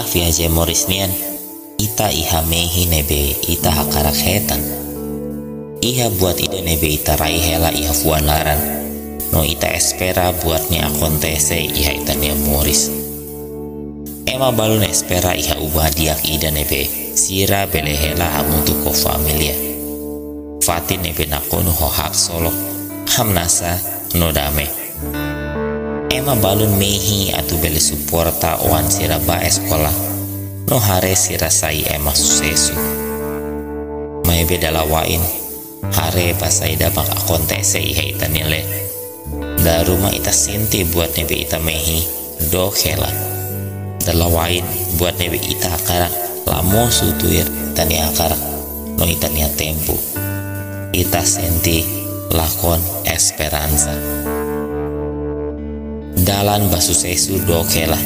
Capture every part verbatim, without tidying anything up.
Fiar Jay Morris nian, ita iha mehi ne'ebé ita hakarak hetan. Iha buat ida ne'ebé ita rai hela iha fuan laran, no ita espera buat ne'e akontese iha ita-nia moris. Ema balun espera iha uma di'ak ida ne'ebé sira bele hela hamutuk ho família. Fatin ne'ebé nakonu ho haksolok, hamnasa no dame. Ema balun mehi atu bele suporta oan sira ba eskola, no haree sira sai ema susesu. Maibé dala wa'in, haree ba saida mak akontese iha ita-nia leet. Dala ruma ita sente buat ne'ebé ita mehi dook hela. Dala wa'in, buat ne'ebé ita hakarak la mosu tuir ita-nia hakarak no ita-nia tempu. Ita sente lakon esperansa. Dalan ba susesu dook hela.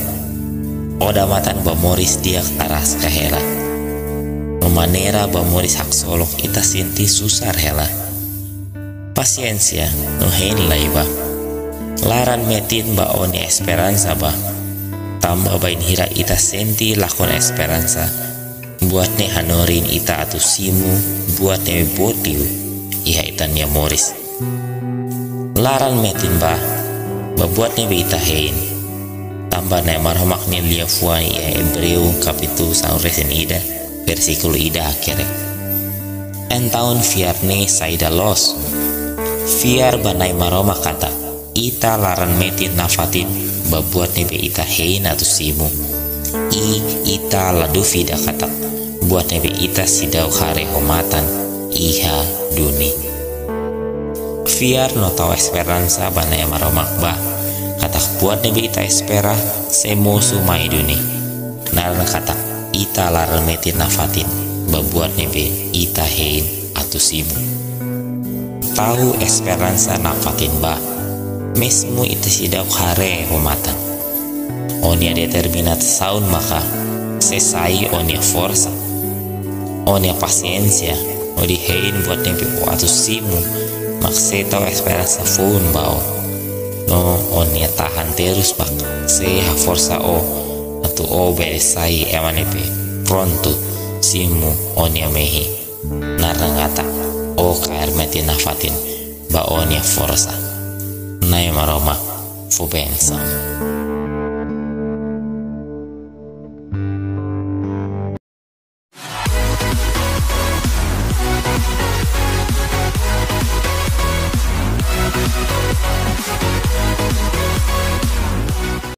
Odamatan ba moris di'ak araska hela. No maneira ba moris haksolok ita sente susar hela. Pasiénsia no hein lai bá. Laran metin ba ó-nia esperansa bá. Tanba bainhira ita sente lakon esperansa, buat ne'e hanorin ita atu simu buat ne'ebé boot liu iha ita-nia moris. Laran metin bá, ba buat ne'ebé ita hein. Tanba Na'i Maromak nia liafuan iha Ebreu kapítulu sanulu-resin-ida, versíkulu ida hakerek: Entaun fiar ne'e saida loos? Fiar ba Na'i Maromak katak ita laran metin nafatin ba buat ne'ebé ita hein atu simu. I ita la duvida katak buat ne'ebé ita seidauk haree ho matan iha duni. Fiar no tau esperansa ba Na'i Maromak bá, katak buat ne'ebé ita espera sei mosu mai duni. Naran katak ita laran metin nafatin ba buat ne'ebé ita hein atu simu. Tau esperansa nafatin bá, mezmu ita seidauk haree ho matan. Ó-nia determinasaun maka sei sai ó-nia forsa. Ó-nia pasiénsia hodi hein buat ne'ebé ó atu simu mak sei tau esperansa foun ba ó. No ó-nia tahan terus mak sei haforsa ó atu ó bele sai ema ne'ebé prontu simu ó-nia mehi. Naran katak ó kaer metin nafatin ba ó-nia forsa. Na'i Maromak fó bensaun.